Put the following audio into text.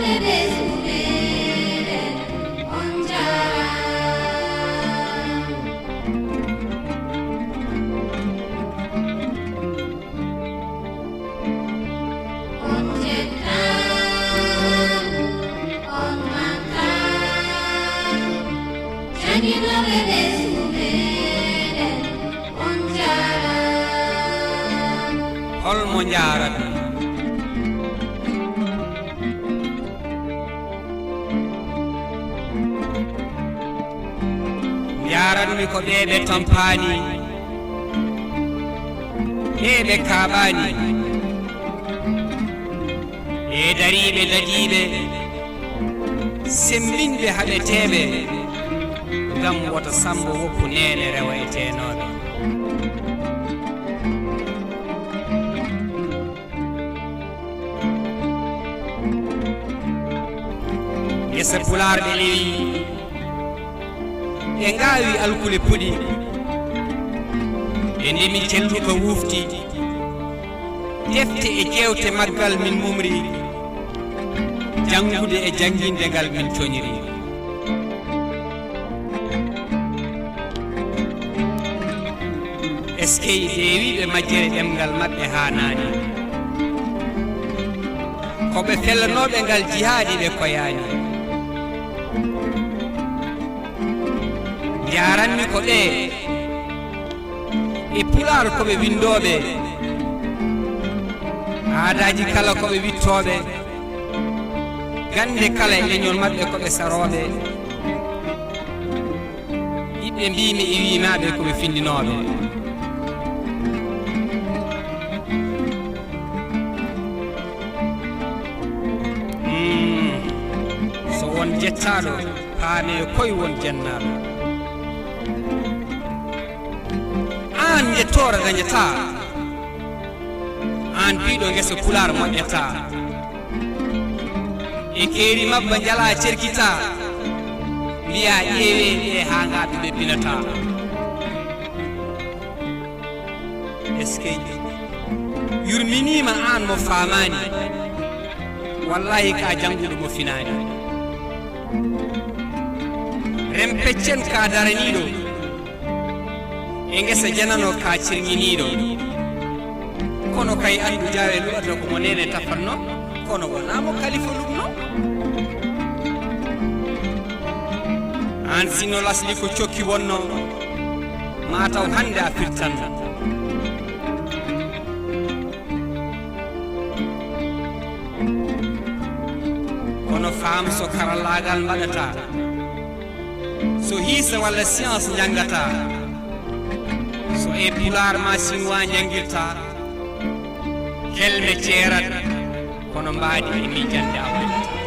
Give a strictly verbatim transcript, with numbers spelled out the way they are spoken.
Ɓe ɓesngu meɗen, on njaaraama. On njettaama, on mankaama. Jannginooɓe ɓesngu meɗen, on njaaraama. Hol mo njaarata? Njaaranmi ko ɓee ɓe tampaani, ɓee ɓe kaaɓaani, ɓee dariiɓe dadiiɓe, sembinɓe haɓeteeɓe, ngam woto Sammbo woppu neene rewa e teenooɓe. Ngesa Pulaar ɓe lewi, ɓe ngaawi alkule puɗi, ɓe ndemi celluka wufti, defte e jeewte maggal min mumri, janngude e jannginde ngal min coñri. Eskey, ɓe wiiɓe majjere ɗemngal maɓɓe haanaani. Ko ɓe fellanooɓe ngal jihaadi ɓe koyaani. Njaaranmi ko ɓe e Pulaar ko ɓe winndooɓe. Aadaaji kala ko ɓe wittooɓe. Gannde kala e leñol maɓɓe ko ɓe sarooɓe. Yiɓɓe mbiimi e wiimaaɓe ko ɓe finndinooɓe. Mm. So won jettaaɗo, paamee koy won jennaaɗo. Aan njettoore dañataa, aan biiɗo ngesa Pulaar moƴƴataa. E keeri mabba njala cerkitaa, mbiyaa ƴeewee ɓe haa ngaaɓe ɓe pinataa. Eskey, yurminiima aan mo faamaani, wallaahi ka jannguɗo mo finaani. Rempeccen ka daraniiɗo, e ngesa janano ka cirŋiniiɗo. Kono kay anndu jaawe luɓata ko mo neene tafatno, kono wonaa mo kalifa luɓno. Aan sinno lasli ko cokki wonno, maa taw hannde a firtanno. Kono faam so karallaagal mbaɗata, so hiisa walla science njanngata, so e Pulaar ma Sinwaa njanngirta, kelme ceerat, kono mbaadi e miijande a waɗata.